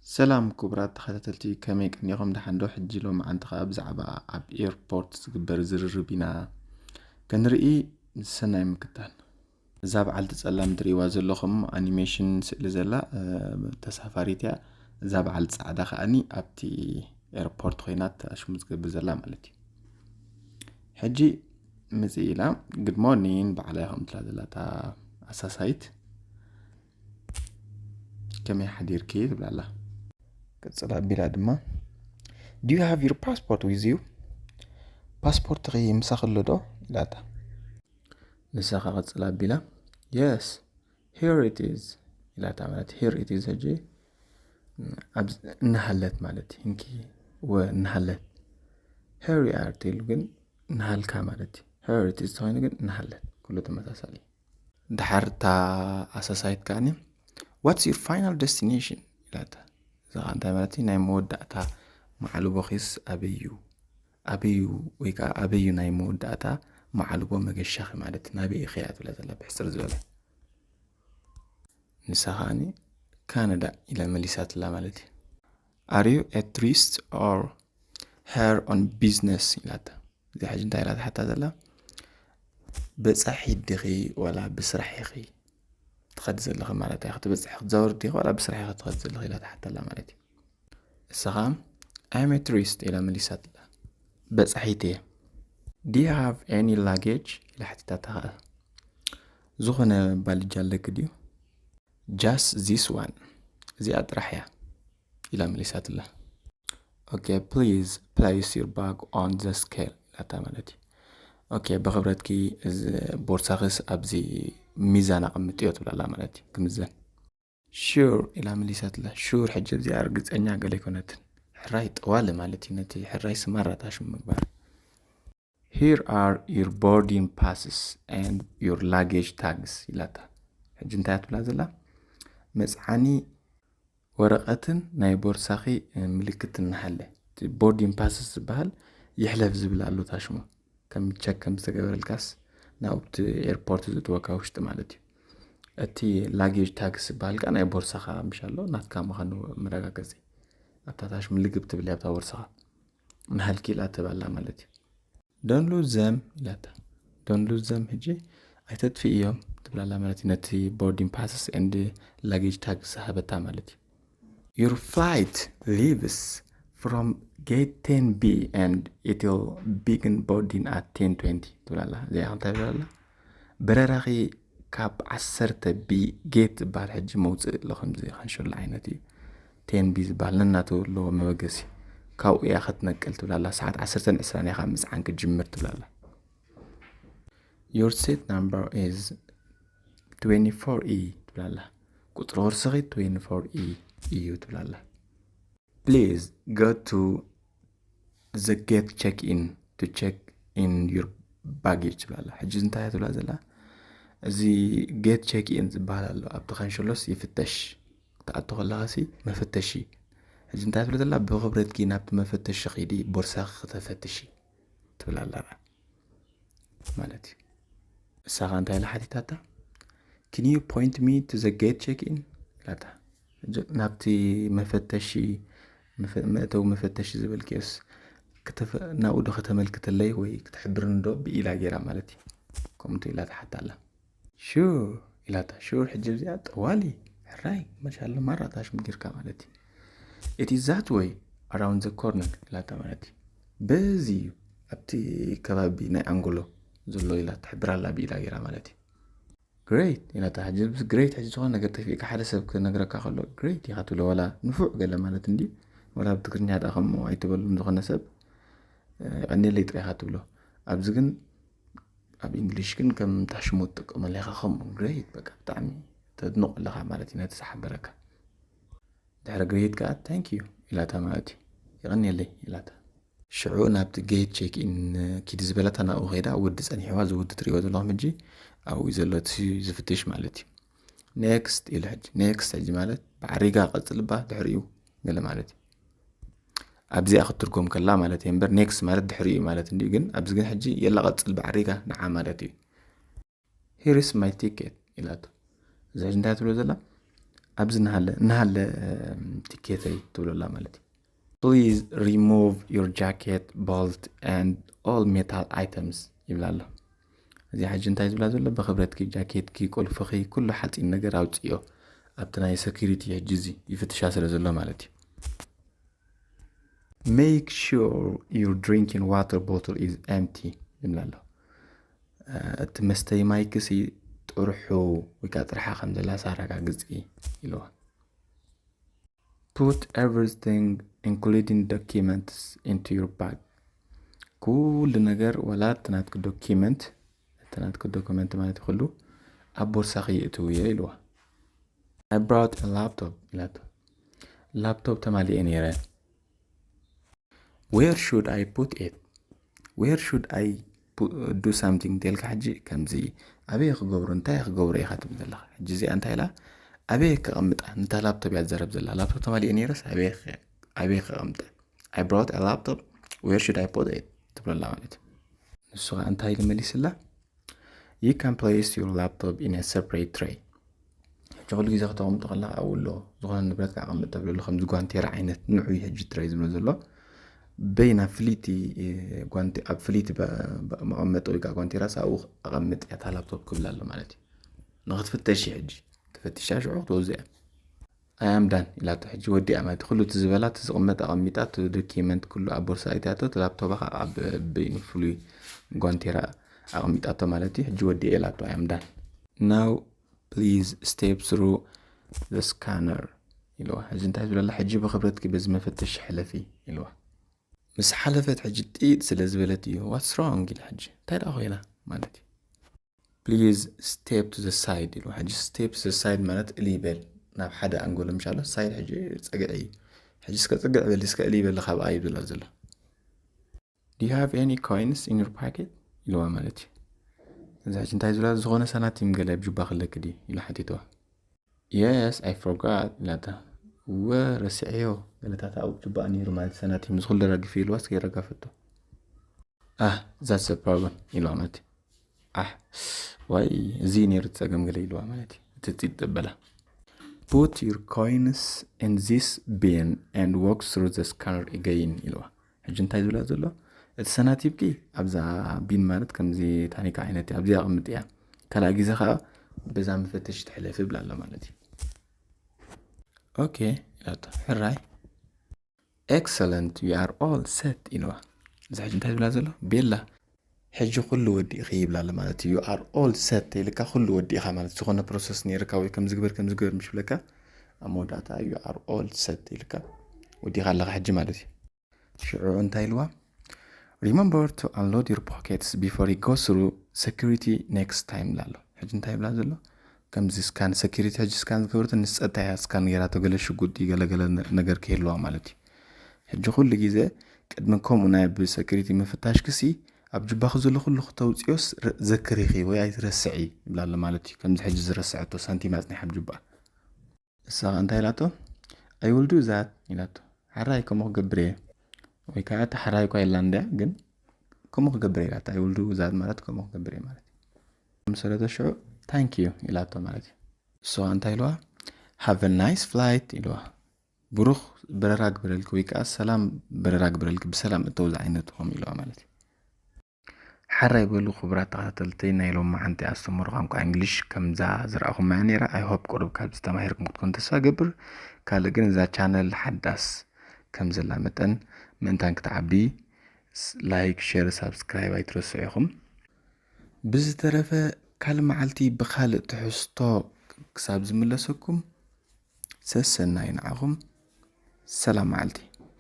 ሰላም ክቡራት ተኸታተልቲ፣ ከመይ ቀኒኹም? ደሓን ዶ? ሕጂ ሎማዓንቲ ኸኣ ብዛዕባ ኣብ ኤርፖርት ዝግበር ዝርርብ ኢና ከንርኢ። ሰናይ ምክታል። እዛ በዓልቲ ጸላም ትርእይዋ ዘለኹም ኣኒሜሽን ስእሊ ዘላ፣ እ፣ ተሳፋሪት እያ። እዛ በዓልቲ ጻዕዳ ከኣኒ ኣብቲ ኤርፖርት ኮይና ኣሽሙ ዝገብር ዘላ ማለት እዩ። ሕጂ ምጽእ ኢላ፣ "Good morning" በዓላ ኢኹም ትላ ዘላ እታ ኣሳሳይት። "ከመይ ሓዲርኪ?" ትብላ ኣላ። ቅጽል ኣቢላ ድማ፣ "Do you have your passport with you?" "ፓስፖርትኺ ምሳኺ ኣሎ ዶ?" ኢላታ። ንሳ ኸኣ ቅጽል ኣቢላ፣ "Yes, here it is" ኢላታ። ማለት here it is ሕጂ ኣብ፣ እናሃለት ማለት እዩ። እንኪ ወ እናሃለት። "Here you are" ተይሉ ግን እናሃልካ ማለት እዩ። "Here it is" ተኾይኑ ግን እናሃለት። ኩሉ ተመሳሳሊ። ድሓር እታ ኣሳሳይት ከኣኒ፣ "What's your final destination?" ኢላታ። እዛ ኸኣ እንታይ ማለት እዩ? ናይ መወዳእታ መዓልቦኺስ ኣበይ እዩ? ኣበይ እዩ? ወይ ከኣ ኣበይ እዩ ናይ መወዳእታ መዓልቦ መገሻኺ ማለት እዩ? ናበይ ኢኺ እያ ትብላ ዘላ ብሕጽር ዝበለ። ንሳ ኸኣኒ፣ "ካናዳ" ኢላ መሊሳትላ ማለት እዩ። "Are you a tourist or here on business?" ኢላታ። እዚኣ ሕጂ እንታይ ኢላ ትሓታ ዘላ? "በጻሒት ዲኺ ዋላ ብስራሕ ኢኺ ትኸዲ ዘለኺ?" ማለት እያ። ክትበጽሒ ክትዛወሪ ዲኺ ዋላ ብስራሕ ኢኺ ትኸዲ ዘለኺ ኢላ ትሓታ ኣላ ማለት እዩ። እሳ ኸኣ፣ "I'm a tourist" ኢላ መሊሳትላ። "በጻሒት እየ." "Do you have any luggage?" ኢላ ሓቲታታ ኸኣ። "ዝኾነ ባልጃ ኣለኪ ድዩ?" "Just this one" እዚኣ ጥራሕ እያ ኢላ መሊሳትላ። "Okay, please place your bag on the scale" ኢላታ ማለት እዩ። "ኦኬ፣ ብኽብረትኪ እዚ ቦርሳኽስ ኣብዚ ሚዛን ኣቐምጥዮ" ትብላላ ማለት እዩ፣ ክምዘን። "Sure" ኢላ መሊሳትላ። ሹር ሕጂ እዚኣ ርግጸኛ ገለ ኣይኮነትን። ሕራይ ጠዋሊ ማለት እዩ፣ ነቲ ሕራይ ስማራታ ሽም ምግባር። "Here are your boarding passes and your luggage tags" ኢላታ። ሕጂ እንታይ ትብላ ዘላ? መጽዓኒ ወረቐትን ናይ ቦርሳኺ፣ እ፣ ምልክት እናሃለ። እቲ ቦርዲንግ ፓስስ ዝበሃል ይሕለፍ ዝብል ኣሎ ታሽሙ። ከም ቸክ ከም ዝተገበረልካስ ናብቲ ኤርፖርት ዝእትወካ ውሽጢ ማለት እዩ። እቲ ላጌጅ ታግስ ዝበሃል ከኣ ናይ ቦርሳኻ ምሽ ኣሎ፣ ናትካ ምዃኑ መረጋገጺ። ኣብታ ታሽሙ ልግብ ትብል እያ ኣብታ ቦርሳኻ። ንሃልኪ ኢላ ትባላ ማለት እዩ። "Don't lose them" ኢላታ። "Don't lose them" ሕጂ ኣይተጥፍእዮም ትብላላ ማለት እዩ። ነቲ ቦርዲንግ ፓስስ ኤንድ ላጌጅ ታግስ ሃበታ ማለት እዩ። "Your flight leaves from gate ten B and it'll begin boarding at ten twenty" ትብላላ። እዚኣ እንታይ ትብላላ? በረራኺ ካብ ዓሰርተ ቢ ጌት ዝበሃል ሕጂ መውፅእ ኣሎ፣ ከምዚ ካንሸሎ ዓይነት እዩ። ቴን ቢ ዝበሃል ነናቱ ኣለዎ መበገሲ። ካብኡ እያ ክትነቅል ትብላላ። ሰዓት ዓሰርተን ዕስራን እያ ካብ ምፅዓን ክትጅምር ትብላላ። "Your seat number is twenty-four E" ትብላላ። ቁፅሪ ወርስኺ ትዌንቲ ፎር ኢ እዩ ትብላላ። "Please go to the gate check-in to check in your baggage" ትብላላ። ሕጂ እንታይ እያ ትብላ ዘላ? እዚ ጌት ቼክ ኢን ዝበሃል ኣሎ። ኣብቲ ካንሸሎስ ይፍተሽ። ክትኣቱ ከለኻሲ መፈተሺ። ሕጂ እንታይ ትብላ ዘላ? "ብኽብረትኪ ናብቲ መፈተሺ ኺዲ፣ ቦርሳኺ ክተፈትሺ" ትብላ ኣላ ማለት እዩ። እሳ ኸ እንታይ ኢላ ሓቲታታ? "Can you point me to the gate check-in?" ኢላታ። ሕጂ ናብቲ መፈተሺ፣ መፈ-፣ መእተዊ መፈተሺ ዝበልክዮስ፣ ከተፈ-፣ ናብኡ ዶ ከተመልክተለይ ወይ ክትሕብርኒ ዶ ብኢላ ጌራ ማለት እዩ። ከምኡ ኢላ ትሓታ ኣላ። "Sure" ኢላታ። ሹር ሕጂ እዚኣ ጠዋሊ፣ ሕራይ፣ ማሻሎ፣ ማራ ታሽሙ ጌርካ ማለት እዩ። "It is that way around the corner" ኢላታ ማለት እዩ። በዚ እዩ፣ ኣብቲ ከባቢ ናይ ኣንጎሎ ዘሎ ኢላ ትሕብር ኣላ ብኢዳ ጌራ ማለት እዩ። "ግሬት" ኢላታ። ሕጂ ግሬት ሕጂ ዝኾነ ነገር ጠፊእካ ሓደ ሰብ ክነግረካ ከሎ ግሬት ኢኻ ትብሎ፣ ዋላ ንፉዕ ገለ ማለት እንድዩ። ዋላ ኣብ ትግርኛ ደኣ ከምኡ ኣይትበሉን፣ ዝኾነ ሰብ፣ እ፣ የቐንየለይ ጥራይ ኢኻ ትብሎ። ኣብዚ ግን ኣብ ኢንግሊሽ ግን ከም ታሽሙ ትጥቀመሉ ኢኻ፣ ከምኡ ግሬት፣ በቃ ብጣዕሚ ተድንቆ ኣለኻ ማለት እዩ ነቲ ዝሓበረካ። ድሕሪ ግሬት ከኣ ታንክ ዩ ኢላታ ማለት እዩ። "የቐንየለይ" ኢላታ። ሽዑ ናብቲ ጌት ቼክ ኢን ኪድ ዝበለታ ናብኡ ከይዳ፣ ወዲ ጸኒሕዋ፣ እዚ ወዲ ትሪእዎ ዘለኹም ሕጂ ኣብኡ እዩ ዘሎ፣ እቲ ዝፍትሽ ማለት እዩ። ኔክስት ኢሉ ሕጂ። ኔክስት ሕጂ ማለት ብዓሪጋ ቀጽል እባ ድሕሪኡ ገለ ማለት እዩ። ኣብዚኣ ክትትርጎም ከላ ማለት እየ እምበር፣ ኔክስት ማለት ድሕሪኡ ማለት እንድዩ። ግን ኣብዚ ግን ሕጂ የላ ቀጽል ብዓሪጋ ንዓ ማለት እዩ። "Here is my ticket" ኢላቶ። እዚ ሕጂ እንታይ ትብሎ ዘላ? ኣብዚ እናሃለ እናሃለ ትኬተይ ትብለላ ማለት እዩ። Please remove your jacket, belt and all metal items ይብላ ኣሎ። እዚ ሕጂ እንታይ ዝብላ ዘሎ? ብክብረትኪ፣ ጃኬትኪ፣ ቁልፍኺ፣ ኩሉ ሓፂን ነገር ኣውፅዮ። ኣብቲ ናይ ሰኪሪቲ ሕጂ እዚ ይፍትሻ ስለ ዘሎ ማለት እዩ። Make sure your drinking water bottle is empty ይብላ ኣሎ። እቲ መስተይ ማይክሲ ጥርሑ ወይ ከዓ ጥርሓ ከም ዘላ ሳረጋግፂ ኢልዋ። Put everything including documents into your bag። ኩሉ ነገር ወላ እቲ ናትኪ ዶኪመንት እቲ ናትኪ ዶኪመንት ማለት ኩሉ ኣብ ቦርሳኺ ይእትውዮ ኢልዋ። I brought a laptop ኢላቶ። ላፕቶፕ ተማሊኤ ነይረ። Where should I put it? Where should I do something? እንተልካ ሕጂ ከምዚ ኣበይ ክገብሮ እንታይ ክገብሮ ኢኻ ትብል ዘለኻ። ሕጂ እዚኣ እንታይ ኢላ ኣበይ ከቐምጣ? ንታ ላፕቶፕ እያ ትዘረብ ዘላ። ላፕቶፕ ተማሊኡ ነይረስ ኣበይ ከቐምጣ? I brought a laptop, where should I put it? ትብለላ ማለት እዩ። ንሱ ኸዓ እንታይ ኢሉ መሊስላ? You can place your laptop in a separate tray. ሕጂ ኩሉ ግዜ ከተቐምጦ ከለካ ኣብኡ ኣሎ ዝኾነ ንብረት ከቐምጥ ተብለሉ ከምዚ ጓንቴራ ዓይነት ንዑ እዩ ሕጂ ትረይ ዝብሎ ዘሎ። በይና ፍሊቲ ጓንቲ ኣብ ፍሊቲ መቐመጢ ወይ ከዓ ጓንቴራ ኣብኡ ኣቐምጥ እያ እታ ላፕቶፕ ክብላ ኣሎ ማለት እዩ። ንክትፍተሽ እዩ ሕጂ ተፈቲሻ ሽዑ ክትወዝእ እያ። I am done ኢላቶ ሕጂ ወዲኣ ማለት እዩ። ኩሉ እቲ ዝበላ እቲ ዝቕመጥ ኣቐሚጣ እቲ ዶኪመንት ኩሉ ኣብ ቦርሳ ኣይትያቶ እቲ ላፕቶፕ ከዓ ኣብ በይኑ ፍሉይ ጓንቴራ ኣቐሚጣቶ ማለት እዩ። ሕጂ ወዲኣ ኢላቶ I am done። Now please step through the scanner ኢልዋ። ሕጂ እንታይ ዝብለላ ሕጂ ብክብረትኪ በዚ መፈተሺ ሕለፊ ኢልዋ። ምስ ሓለፈት ሕጂ ጢጥ ስለ ዝበለት እዩ what's wrong ኢላ ሕጂ እንታይ ደኣ ኮይና ማለት እዩ። Please step to the side ኢልዋ። ሕጂ step to the side ማለት እልይ በል ናብ ሓደ ኣንጎሎ ምሻሎ ሳይድ ሕጂ ፀግዒ እዩ። ሕጂ እስከ ፅግዕ በል እስከ እልይ በል ካብ እዩ ዝብላ ዘሎ። Do you have any coins in your pocket ኢልዋ ማለት እዩ። እዚ ሕጂ እንታይ ዝብላ ዝኾነ ሳናቲም ገለ ኣብ ጁባ ክለክ ድዩ ኢሉ ሓቲትዋ። Yes, I forgot ኢላታ። እወ ረሲዐዮ ገለታት ኣብ ጁባ ነይሩ ማለት ሳናቲም ዝኹሉ ረጊፈ ኢልዋ እስከ ይረጋፈቶ። Ah, that's a problem ኢልዋ ማለት እዩ። ኣሕ ዋይ እዚ ነይሩ ጸገም ገለ ኢልዋ ማለት እዩ። እቲ ጺጥ በላ። Put your coins in this bin and walk through the scanner again ኢልዋ። ሕጂ እንታይ ዝብላ ዘሎ እቲ ሰናቲብኪ ኣብዛ ቢን ማለት ከምዚ ታኒካ ዓይነት እያ ኣብዚ ኣቕምጥ እያ ካልኣ ግዜ ከዓ በዛ መፈተሽ ትሕለፊ ብላ ኣሎ ማለት እዩ። ኦኬ ኢላቶ ሕራይ። Excellent, you are all set ኢልዋ። እዚ ሕጂ እንታይ ዝብላ ዘሎ ቤላ ሕጂ ኩሉ ወዲእኺ ይብላ ኣሎ ማለት እዩ። You are all set ኢልካ ኩሉ ወዲእኻ ማለት ዝኾነ ፕሮሰስ ነይርካ ወይ ከም ዝግበር ከም ዝግበር ምሽ ብለካ ኣብ መወዳእታ you are all set ኢልካ ወዲእኻ ኣለኻ ሕጂ ማለት እዩ። ሽዑ እንታይ ኢልዋ? Remember to unload your pockets before you go through security next time ላሎ። ሕጂ እንታይ ይብላ ዘሎ? ከምዚ ስካን ሰኪሪቲ ሕጂ ስካን ዝገበረት ንስፀታ እያ ስካን ገይራቶ ገለ ሽጉጥ ገለገለ ነገር ከይህልዋ ማለት እዩ። ሕጂ ኩሉ ግዜ ቅድሚ ከምኡ ናይ ብሰኪሪቲ ምፍታሽ ክሲ ኣብ ጅባኺ ዘሎ ኩሉ ክተውፅዮስ ዘክሪኺ ወይ ኣይትረስዒ ይብላ ኣሎ ማለት እዩ። ከምዚ ሕጂ ዝረስዐቶ ሳንቲም ኣፅኒሓ ኣብ ጅባ እሳ እንታይ ኢላቶ? I will do that ኢላቶ። ሓራይ ከምኡ ክገብር እየ ወይ ከዓ እቲ ሓራይ እኳ የላን ድያ ግን ከምኡ ክገብር እየ ኢላቶ። I will do that ማለት ከምኡ ክገብር እየ ማለት እዩ። ምስ በለቶ ሽዑ thank you ኢላቶ ማለት እዩ። እሱ ከዓ እንታይ ኢልዋ? Have a nice flight ኢልዋ። ብሩኽ በረራ ግበረልኪ ወይ ከዓ ሰላም በረራ ግበረልኪ ብሰላም እተው ዝዓይነትዎም ኢልዋ ማለት እዩ። ሓራይ በሉ ክቡራት ተኸታተልተይ ናይ ሎማዓንቲ ኣስተምህሮ ቋንቋ እንግሊሽ ከምዛ ዝረኣኹማ እያ ነይራ። I hope ቁሩብ ካብዚ ተማሂርኩም ክትኮኑ ተስፋ ገብር። ካልእ ግን እዛ ቻነል ሓዳስ ከም ዘላ መጠን ምእንታን ክትዓቢ ላይክ ሸር ሳብስክራይብ ኣይትረስዑ ኢኹም። ብዝተረፈ ካልእ መዓልቲ ብኻልእ ትሕዝቶ ክሳብ ዝምለሰኩም ሰሰናዩ ንዓኹም። ሰላም መዓልቲ።